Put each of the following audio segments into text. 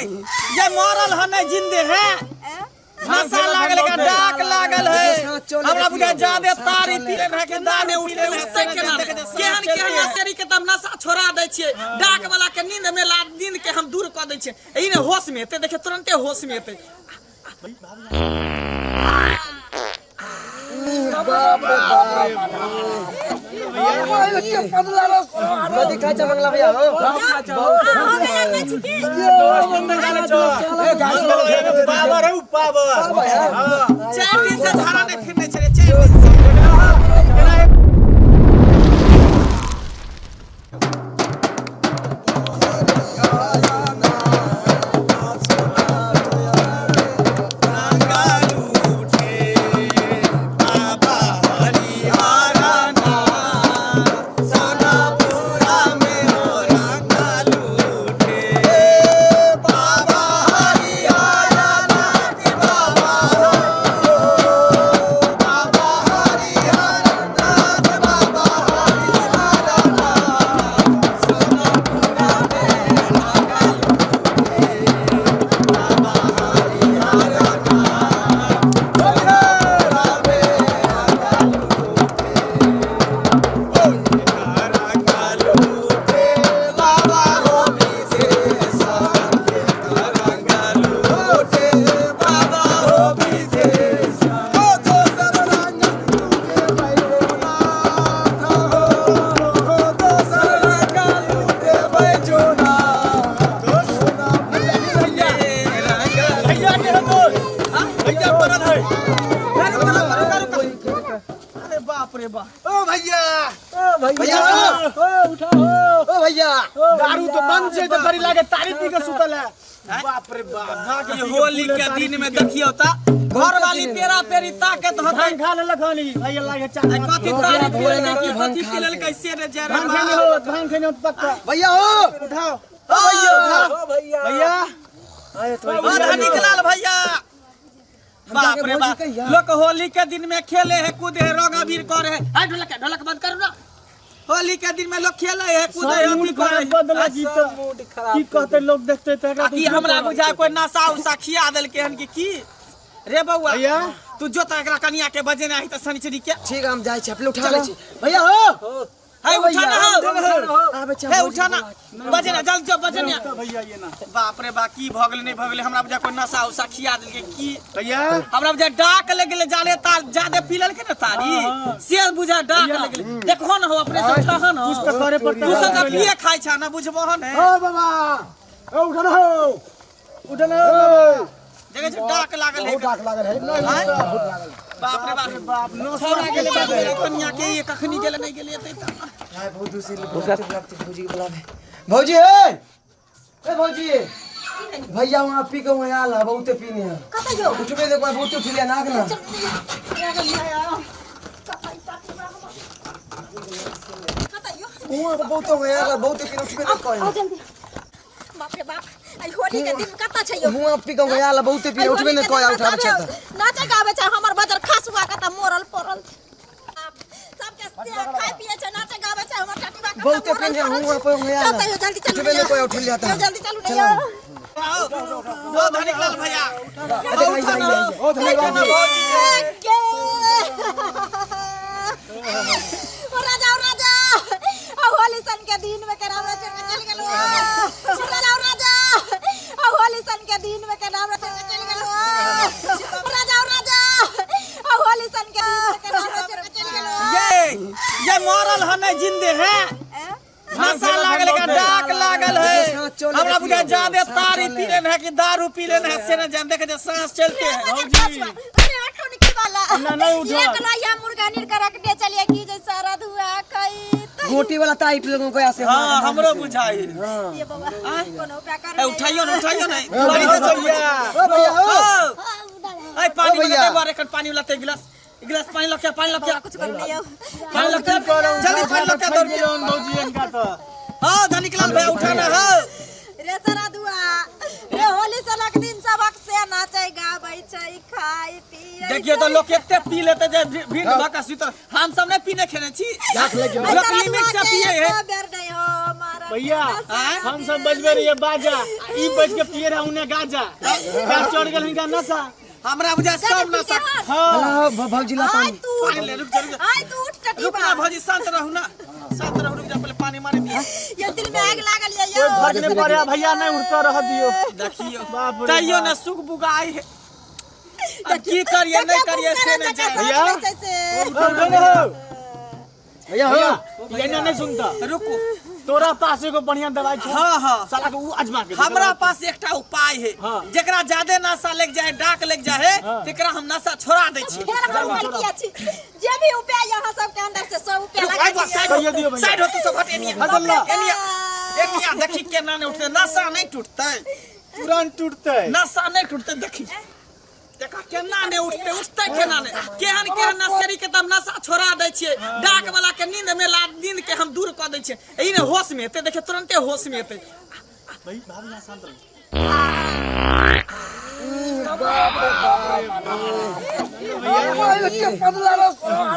ये मरल है नहीं जिंदे है। नशा लागल है, डाक लागल है। हमरा बुझाय जादे तारी पी लेने है के दाने उठले उठते केना ने। केहन केहन नशेरी के तम नशा छोड़ा दै छियै, डाक वाला के नींद में ला नींद के हम दूर कऽ दै छियै। ई ने होश में एतै, देखियौ तुरंते होश में एतै। कथी खाइ छ मंगला भैया हो? पावर है, पावर। 4 दिन से झाड़ा नहीं फिरने छलै, 4 दिन से। भैया के है दोस्त, भैया पड़ल है। अरे बाप रे बाप। ओ भैया। भैया ओ, उठाओ ओ भैया। दारू तो बंद छै तऽ बड़ी लागे तारी पी के सुतल है। बाप रे बाप, भाग। ये होली के दिन में देखियो ता घर वाली पेरा पेरी ताकत होतै। भांग खा लेलक हन ई भैया लागे चार। आई कथी तारी पी लेलकै की कथी पी लेलकै से रे जरा। भांग खेने हो, भांग खेने हो पक्का। भैया हो। उठाओ। ओ भैया। भैया, भैया। और निकलल भैया, बाप रे बाप। लोग होली के दिन में खेले है, कूदे है, रंग अबीर करे है। आई ढोलक ढोलक बंद करू ना। होली के दिन में लोग खेले है, कूदे है, सब अथी मूड करे खराब है। बदला जी तो की कहते लोग देखते तऽ एकरा आ की हमरा बुझाय कोई नशा उसा खिया देलकै हन कि की रे बौआ? भैया। तू जो तऽ एकरा कनिया के बजेने आही तऽ शनिचरी के। ठीक है, हम जाइ छी, अपने उठा लै छी। भैया हो। है उठा ना हो। आबै छी। हे उठा ना, बजेना जल्द जो बजेना। भैया ये ना। बाप रे बा, की भऽ गेलै नहि भऽ गेलै? हमरा बुझाय कोई नशा उसा खिया देलकै की? भैया। हमरा बुझाय डाक लग गेलै, जाले तार जादे पी लेलकै ने तारी से बुझाय डाक लग गेलै। देखहो न हो अपने से, उठह न। कुछ तऽ करे पड़तै। तू सब तऽ पिए खाइ छह ना, बुझबहो ने। ओ बाबा, ओ उठन हो, उठन हो बाबा। देखै छै डाक लागल है। बहुत डाक लागल है। बाप रे बाप। बाप नो। छौड़ा गेलै बाप रे, कनिया के ये कखनी गेलै नहि गेलै एतै तऽ। यार बहुत दूर से बुलाते, भौजी के बुलावे। भौजी हे, ए भौजी, भैया वहाँ पी के वहाँ आल है, बहुते पीने है। कतऽ यौ? उठबे देखो, बहुते उठ लिया नाक ना। कतऽ यौ? वहाँ पे बहुते वहाँ आल है, बहुते पीने, उठबे देखो। आओ जल्दी। बाप रे बाप, आई होली के दिन कतऽ छै यौ? वहाँ पी के वहाँ आल है, बहुते पीने, आई उठबे होली नहीं के कोई दिन उठावे सबे छै तऽ। नाचे गाबै छै, हमर बजर खसुआ के तऽ मरल पड़ल छै। सबके खाय पिए छै, नाचे गाबै छै, हमर टटुआ के बहुते पीने वहाँ पे वहाँ आल है। चल जल्दी चलू। उठबे नहीं कोई उठ जाता है। जल्दी चलू नहीं यौ। ओ धनिक लाल भैया। अरे भैया, उठा ना। ओ धन्यवाद। ओ राजा, ओ राजा, आ होली सन के दिन में के राम चढ़ के चल गेलो। ओ राजा, ओ राजा, आ होली सन के दिन में के राम चढ़ के चल गेलो। ओ राजा, ओ राजा, आ होली सन के दिन में के राम चढ़ के चल गेलो। ये मरल है नहीं जिंदे है। नशा लागल है, डाक लागल है। हमरा बुझाय जादे तारी पी लेने है कि दारू पी लेने है से न जान। देखे जे सांस चलते है। अरे ऑटो निकल वाला ना, नहीं उठल। एक लोहिया मुर्गा नीर कर रख दे चलिए की जे सारा धुआ खई गोटी वाला टाइप लोगों को ऐसे। हाँ, हमरो बुझाई। ये बाबा, कोनो उपाय कर। ए उठाइयो न, उठाइयो न बड़ी देर से। भैया। ओ भैया हो। ओ ए पानी ओ वाला भैया। दे बारे कर, पानी वाला ते गिलास गिलास पानी लके, पानी लके। कुछ कर नहीं हो। पानी लके, जल्दी पानी लके दौड़ के। भौजी इनका तो हाँ धनिक लाल भैया, उठाना हो। रे सारा दुआ रे, होली सलक दिन सबक से नाचै गाबै छै, खाइ पियै। देखियो तो लोग कते पी लेते जे भीड़ भऽ के सुतल। हम सब नहीं पीने खेने छी, डाक लग गया। लोग लिमिट से पिए है। बेर नहीं हो मारा। भैया हम सब बजबे रहिए बाजा आ ई बज के पिए रहा उन्हें गाजा क्या चढ़ गेल हिनका नशा। हमरा बुझा सब नशा। हाँ। भौजी ला आय पानी। तू पानी ले, रुक जा, रुक जा। आय तू उठ टटी रुक ना भौजी, शांत रहू ना, शांत रहू, रुक जा, पहले पानी मारे दियो। ये दिल में आग लागल ये यो। भगने पड़े भैया नहीं उठता रह दियो। देखियो बाप रे तैयो बाप। न सुख बुगाई है। अब की करिए नहीं करिए से नहीं जाए। भैया? भैया हो भैया हो। ये ना नहीं सुनता। रुको, तोरा पास एगो बढ़िया दवाई छौ। हाँ हाँ साला के ऊ आजमा के देख। हमरा पास एकटा उपाय है। हाँ। जेकरा ज्यादा नशा लग जाए, डाक लग जाए, हाँ। तेकरा हम नशा छोड़ा दै छी। फेर हम किया छी जे भी उपाय यहाँ सबके अंदर से सब उपाय रुक, लगा आइ बा, साइड कहियो दियो हो, भैया। साइड हो तू सब, हट एनिया। हट ला। एनिया, एनिया, देखी केना नहीं उठतै, नशा नहीं टूटतै, तुरंत टूटते। नशा नहीं टूटतै, देखी देखा केना नहीं उठतै, उठतै केना नहीं, केहन केहन नशेरी के तब नशा छोड़ा दै छियै, डाक वाला के नींद में ला, नींद के हम दूर कऽ दै छियै, ई ने होश में एतै, देखिए तुरंते होश में एतै। भाई भाभी यहाँ शांत रहो।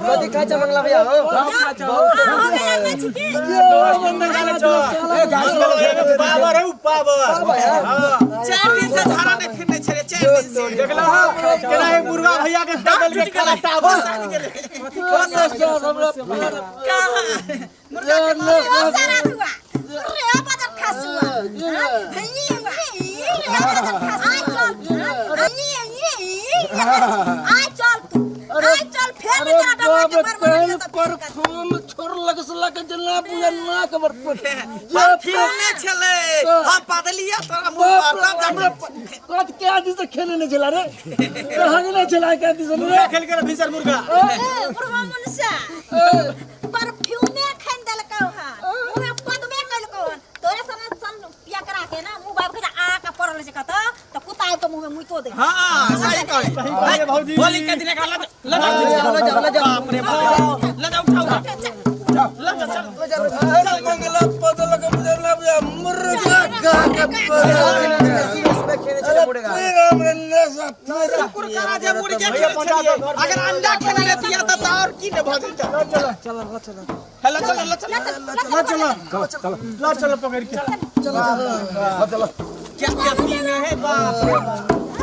कथी खाइ छ मंगला भैया हो? पावर है ऊ, पावर। 4 दिन से झाड़ा नहीं फिरने छे, 4 दिन से। देखला हा केना है मुर्गा भैया के दबल के खाला टावर। होश आबि गेलै। होश आबि गेलै। कहाँ? मुर्गा के हम फिरने छलै, हम पादलिया तोरा मुँह पर तब जाके। मुर्गा खेल के भिसर मुर्गा। परफ्यूमे खन देलकौ हन, मुँह पदमे कलकौ हन, तोरे सने सन पिया करा के ना मुँह बाब के आ का पड़ल छै कत त कुत्ता आबि के मुँह में मुइतो दे। हाँ सही कहै। कहलियै भौजी। होली के दिन एकरा लऽ जा, लऽ जा, लऽ जा। बाप रे बाप, लऽ जा, उठा उठा, लऽ जा, चल। खेने छलै मुर्गा। कुकुर करा जे मुर्गे खेने छलियै, अगर अंडा खेने रहतियै त और की ने भऽ जैतै। चल चल। हेलो चल, लऽ चल, ला चलो पकड़ के। क्या क्या पीने है बाप रे बाप।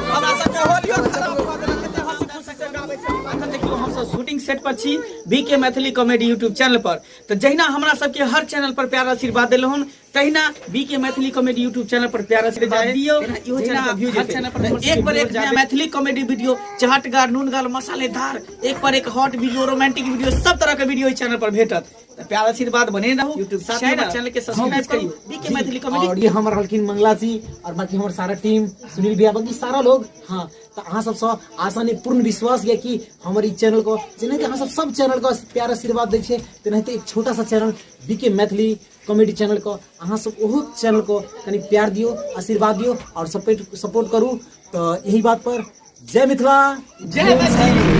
हमरा सबके होलियो खराब कऽ देलक, कते हंसी खुशी से गाबै छै। अखन देखियौ हमसब शूटिंग सेट पर छी B K Maithili comedy YouTube channel पर। तऽ जहिना हमरा सबके हर चैनल पर प्यार आशीर्वाद देलहुँ हन, तहिना B K Maithili comedy YouTube channel पर प्यार आशीर्वाद दियौ, इहो चैनल पर व्यूज चैनल पर एक पर एक नया मैथिली कॉमेडी वीडियो, चहटगर, नूनगर, मसालेदार, एक पर एक हॉट वीडियो, रोमांटिक वीडियो, सब तरह के वीडियो इस चैनल पर भेटत। तऽ प्यार आशीर्वाद बने रहू, यूट्यूब साथ में चैनल के सब्सक्राइब करियौ बी के मैथिली कॉमेडी। और ये हमर रहलखिन मंगला जी और बाकी हमर सारा टीम, सुनील भैया, बाकी सारा लोग। हाँ तो अहाँ सबसँ आशा नहीं पूर्ण विश्वास यऽ कि हमर ई चैनल को, जेनाकि अहाँ सब सब चैनल को प्यार आशीर्वाद दै छियै, तेनाहिते एक छोटा सा channel B K Maithili comedy channel को अहाँ सब ओहो चैनल को कनि प्यार दियौ, आशीर्वाद दियौ और सपोर्ट करू। तऽ यही बात पर जय मिथिला, जय मैथिली।